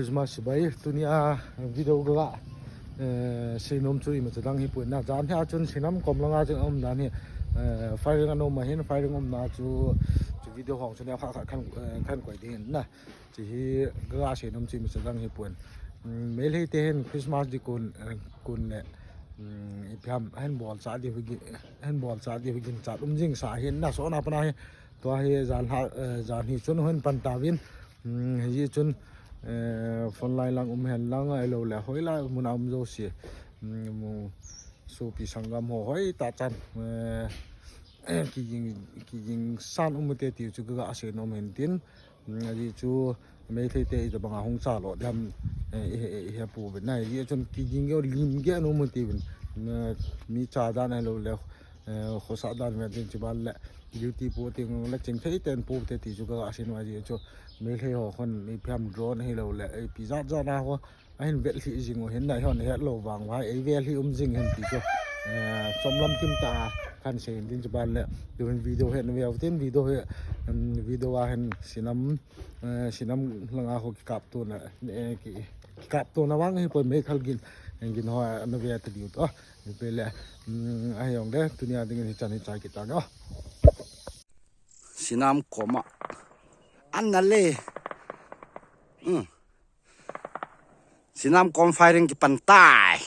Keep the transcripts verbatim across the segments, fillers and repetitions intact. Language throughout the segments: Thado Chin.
Christmas chibai, tunia video ka, eh, seinom chu imacha dang hipon na. Jan hia chun Sinam kom langa chun aum dan hi, eh, firing ana um ahin, firing umna chu, chu video hong chu nia kha kha khan, eh, khan koi ding na. Chu hi ka seinom chu imacha dang hipon. Mm, Meitei te hin Christmas ding kon, eh, kon le, mm, ipi ham, ahin bolcha diu hi gin, ahin bolcha diu hi ginchat um jing sa hin na, sona pana hi, tua hi jan ha, eh, jan hi chun hung pan tauvin, mm, hijeh chun, eh, front line lang um hen lang, ahilou le hoilai mun a um jouse, mm, sopi sanggam ho hoitah chan, eh, kiging, kigingsan um ute ti chu ka seinom hin tin, mm, ajeh chu Meitei te itabang a hung chalo dam, eh, i, i, i, ihepouvin na, ajeh chun kiging geu lim geu ana um ute uvin, mm, mi cha dan ahilou le, eh, khosa dan ve tin chibai le, duty po ting le chingthei ten po te ti chu ka seinom ajeh chu Meitei ho khun ipi ham drone ahilou le, eh, ipi jat jat na ho, ahin vel hi jing u hin na, hon het lou vang vai, ei vel hi um jing hin ti chu. Eh, chomlam kim ta, kan sei hin tin chibai le, tu hin video hi na veu tin video hi, um, video a hin Sinam, eh, Sinam langa ho kikap tona, eh, ki, kikap tona vang hi poi mei khal gin, gin ho na ve ta diu to. Ni pe le, um, ahi jong le, tunia ding hin hichan hi chai kit ta no. Sinam koma. An na le. Hmm. Sinam kom firing kipan tai.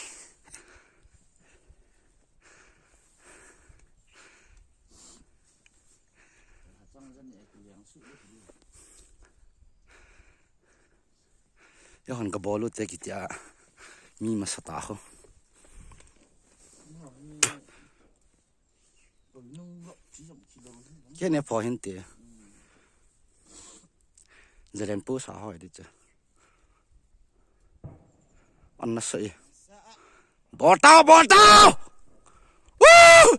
Eiho hin ka bol u te kiti a mi masa ta ho. Kei ni pho hin te. Zalen pu sa hoi di che. An na sa i. Bol tau, bol tau! Woo!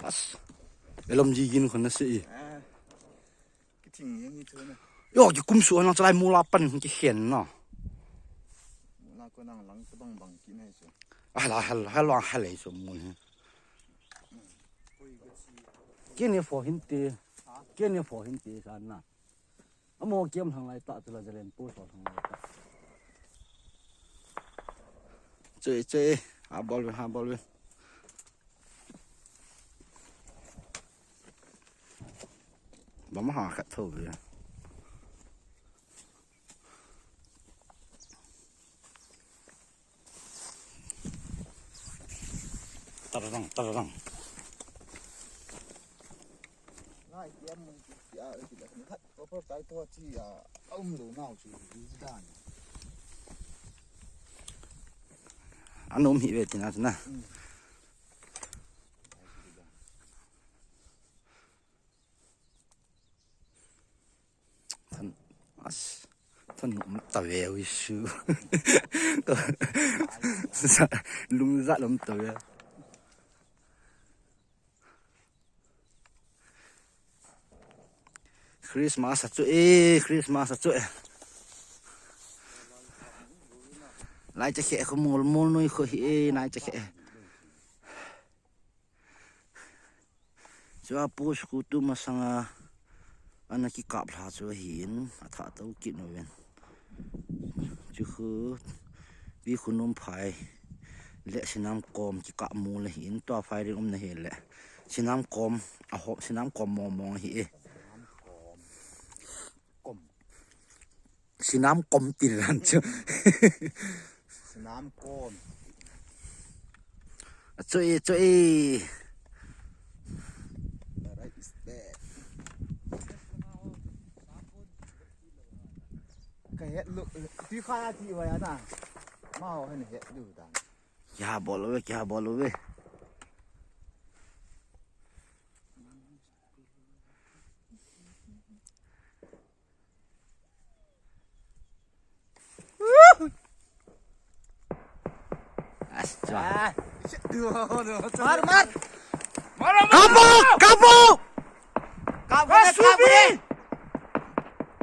Pas. Elom ji gin khun na sa i. Kithing jeng hi chu na. Yo, kikum su nang chalai mol a pan kikhen na. Mol a ko nang lang tabang bang kit na hi chu. Ah, la hal, hal wang hal hi chu mol hi. Kei ni pho hin te. Kei ni pho hin te sa na. Amo kiam thang lai ta chu la zalen pu so thang lai ta. Che, che, ha bol ve, ha bol ve. Bam ha khat tho ve. Tararang, tararang. Ngai, kiam mun ki, ki a, ki la, ni khat, ko por tai to chi a, a um lo nau chi, di dan. An um hi ve tina tina. Mm. Than, as, than um ta ve u su. Sa, lung za lum ta ve. Christmas a chu e, Christmas a chu e. Lai cha khe khu mol mol noi khu hi e, lai cha khe. Chua post khu tu masanga ana kikap lha chu ahin, atha to kit nu ven. Chu khu, pi khu num phai le Sinam kom kikap mol ahin, tua firing um na hi le. Sinam kom, a ho, Sinam kom mong mong ahi e. Sinam kom tin ran chu. Sinam kom. A chu e, chu e. The right is there. Ka het lu, tui kha ya ti wa ya na. Ma ho hen het lu dan. Kya bol ve, kya bol ve. Ascha. Mar, mar. Kapo, kapo. Kapo, kapo.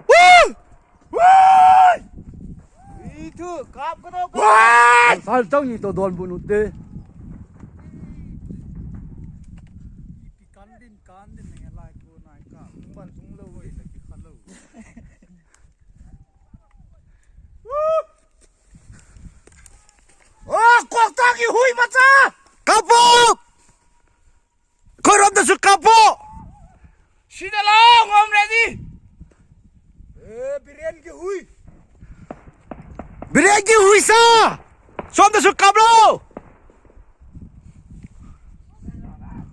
Woo! Woo! Itu, kap ko to. Woo! Sal tong ni to don bunu te. Din kan din nge lai ko nai ka. Tung ban tung lo hoi la ki kha lo. Oh, kok ta ki hui macha. Kapo. Korom da su kapo. Sida la ngom ready. Eh, Biren ki hui. Biren ki hui sa. Som da su kap lo.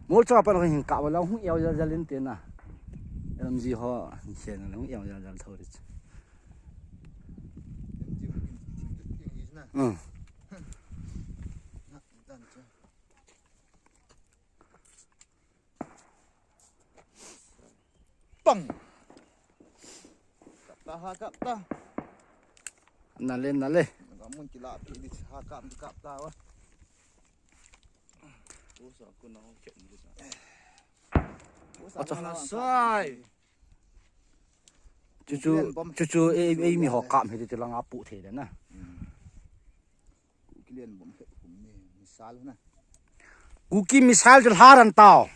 Mol cha pa hin ka wala hung yau jal jal in te na. Ram ji ho hin na hung yau jal jal thori. Hmm. Pang. Kap ta ha kap ta. Na le, na le. Ka mun kila pi di ha kap kap ta wa. Usa ku na ho chem di. Acha. Sai. Chu chu, chu chu, ei, ei mi ho kam he chu langa pu the le na. Kuki missile chu lharan tao.